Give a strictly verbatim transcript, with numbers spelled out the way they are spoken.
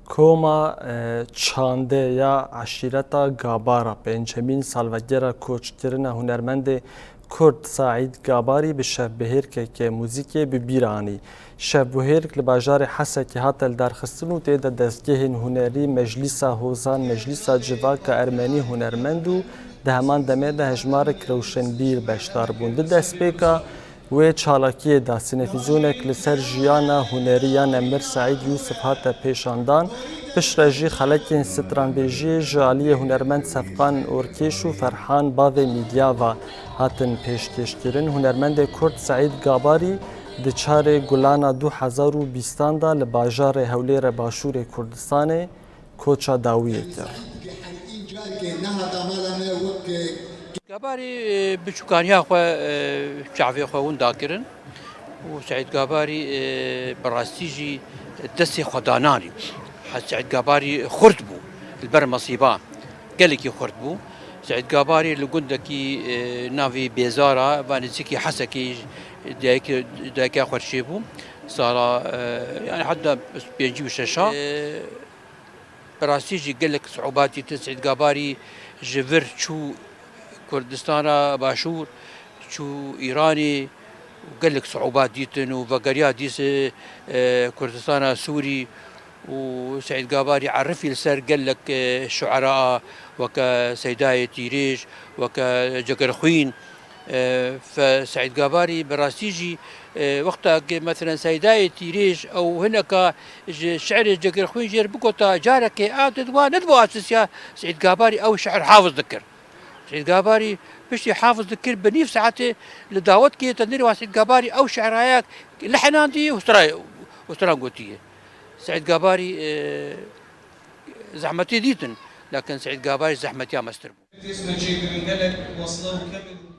Koma, e, Çande ya eşîreta Gabara pêncemîn salvegera koçkirina hunermendê Kurd Saîd Gabarî bi şevbihêrkeke muzîkê bi bîr anî. Şevbihêrk li bajarê Hesekê hate lidarxistin û tê de dezgehên hunerî, Meclîsa Hozan, Meclîsa Civaka Ermenî hunermend û di heman demê de hejmarek rewşenbîr beşdar bûn. Di destpêka wê çalakiyê de sînefîzyonek li ser jiyana hunerî ya nemir Seîd Yûsif hate pêşandan. Piştre jî xelekên stranbêjiyê ji aliyê hunermend Sefqan Orkêş û Ferhan Bavê Mîdya ve hatin pêşkêşkirin. Hunermendê Kurd Seîd Gabarî di çarê Gulana du hezar û bîstan de li bajarê Hewlêrê Başûrê Kurdistanê koça dawiyê kir. Gabarî, e, biçûkaniya xwe, e, çavê xwe winda kirin û Seîd Gabarî, e, bi rastî jî destê xwe da nanî. Seîd Gabarî xurt bû, li ber mesîba gelekî xurt bû. Seîd Gabarî li gundekî, e, navî Bêzara, va nêzîkî Hesekê dayik-, dayika xwe çêbû. Sala, e, yani heta pêncî û şeş a. E, Bi rastî jî gelek siûbat dîtin. Seîd Gabarî ji vir çû Kurdistana Başûr, çû Îranê û gelek siûbat dîtin û vegeriya dîs, e, Kurdistana Sûrî û Seîd Gabarî erifî li ser gelek, e, şuera weke Seydayê Tîrêj, weke Cegirxwîn. E, fe Seîd Gabarî bi rastî jî, e, wexta ke, meselen, Seydayê Tîrêj ew hineka ji şi'rê Cegirxwîn jêr bigota, carekê a didwa, nedibo asisiya Seîd Gabarî ew şi'r hafiz dikir. Seîd Gabarî piştî hafiz dikir, bi nîv saetê li dawetkê tendirê wa Seîd Gabarî ew şi'raya lihenandî û stira, û stiran gotiye. Seîd Gabarî, e, zehmetê dîtin, lakin Seîd Gabarî zehmetiya mestir bû. Têsne çêkirin gelek wesla û kevin.